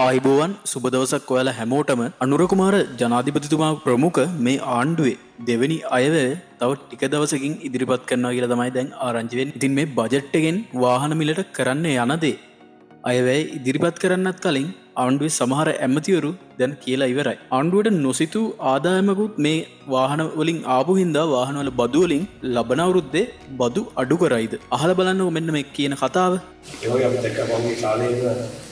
ආයිබෝවන්, සුබ දවසක් ඔයාලා හැමෝටම. අනුර කුමාර ජනාධිපතිතුමා ප්‍රමුඛ මේ ආණ්ඩුවේ දෙවෙනි අයවැය තව ටික දවසකින් ඉදිරිපත් කරනවා කියලා තමයි දැන් ආරංචි වෙන්නේ. ඉතින් මේ බජට් එකෙන් වාහන මිලට කරන්න යන දේ අයවැය ඉදිරිපත් කරන්නත් කලින් ආණ්ඩුවේ සමහර ඇමතිවරු දැන් කියලා ඉවරයි. ආණ්ඩුවට නොසිතූ ආදායමකුත් මේ වාහන වලින් ආපු හින්දා වාහනවල බදු වලින් ලබන අවුරුද්දේ බදු අඩු කරයිද? අහලා බලන්නකෝ මෙන්න මේ කියන කතාව. ඒ වගේ අපි දැක්ක පහුගිය කාලේම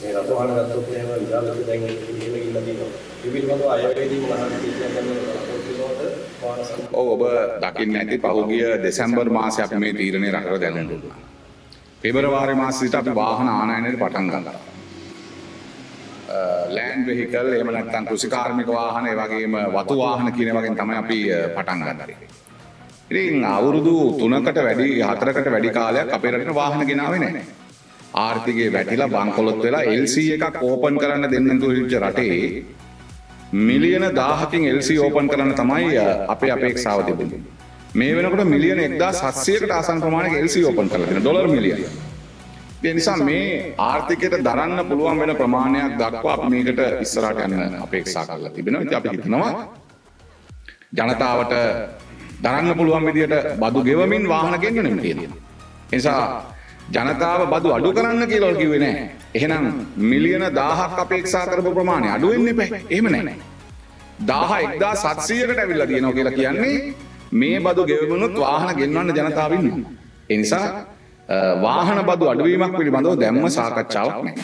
මේ රථ වාහන ගත්තොත් එහෙම විශාල ලෙස දැන් ඉහළ ගිහිල්ලා තියෙනවා. ඒ පිළිබඳව අයවැයේදී මොන හරි තීරණයක් ගන්න බලාපොරොත්තු වෙනවද? වාහන සම්බන්ධ. ඔව්, ඔබ දකින්න ඇති පහුගිය දෙසැම්බර් මාසේ අපි මේ තීරණය රටට දැනුම් දුන්නා. පෙබරවාරි මාසෙ සිට අපි වාහන ආනයනයට පටන් ගත්තා. ලෑන්ඩ් වෙහිකල්, එහෙම නැත්නම් කෘෂිකාර්මික වාහන, ඒ වගේම වතු වාහන කියන වගේ තමයි අපි පටන් ගත්තේ. ඉතින් අවුරුදු 3කට වැඩි, 4කට වැඩි කාලයක් අපේ රටට වාහන ගෙනාවේ නැහැ. ආර්ථිකය වැටිලා බංකොලොත් වෙලා LC එකක් ඕපන් කරන්න දෙන්න නැතුව හිටිය රටේ මිලියන 1000කින් LC open කරන්න තමයි අපේ අපේක්ෂාව තිබුණේ. මේ වෙනකොට මිලියන 1700කට ආසන්න ප්‍රමාණයක LC open කරලා තියෙනවා, ඩොලර් මිලියන. ඒ නිසා මේ ආර්ථිකයට දරන්න පුළුවන් වෙන ප්‍රමාණයක් දක්වා අපි මේකට ඉස්සරහට යන්න අපේක්ෂා කරලා තිබෙනවා. ඉතින් අපි හිතනවා ජනතාවට දරන්න පුළුවන් විදියට බදු ගෙවමින් වාහන ගෙන්වන්න තියෙනවා. ඒ නිසා ජනතාව බදු අඩු කරන්න කියලා කිව්වේ නෑ. එහෙනම් මිලියන 1000ක් අපේක්ෂා කරපු ප්‍රමාණය අඩු වෙන්න එපා. එහෙම නෑ. 1000 1700කට ඇවිල්ලා තියෙනවා කියලා කියන්නේ මේ බදු ගෙවමුණොත් වාහන ගෙන්වන්න ජනතාව ඉන්නවා. ඒ නිසා වාහන බදු අඩුවීමක් පිළිබඳව දැම්ම සාකච්ඡාවක් නෑ.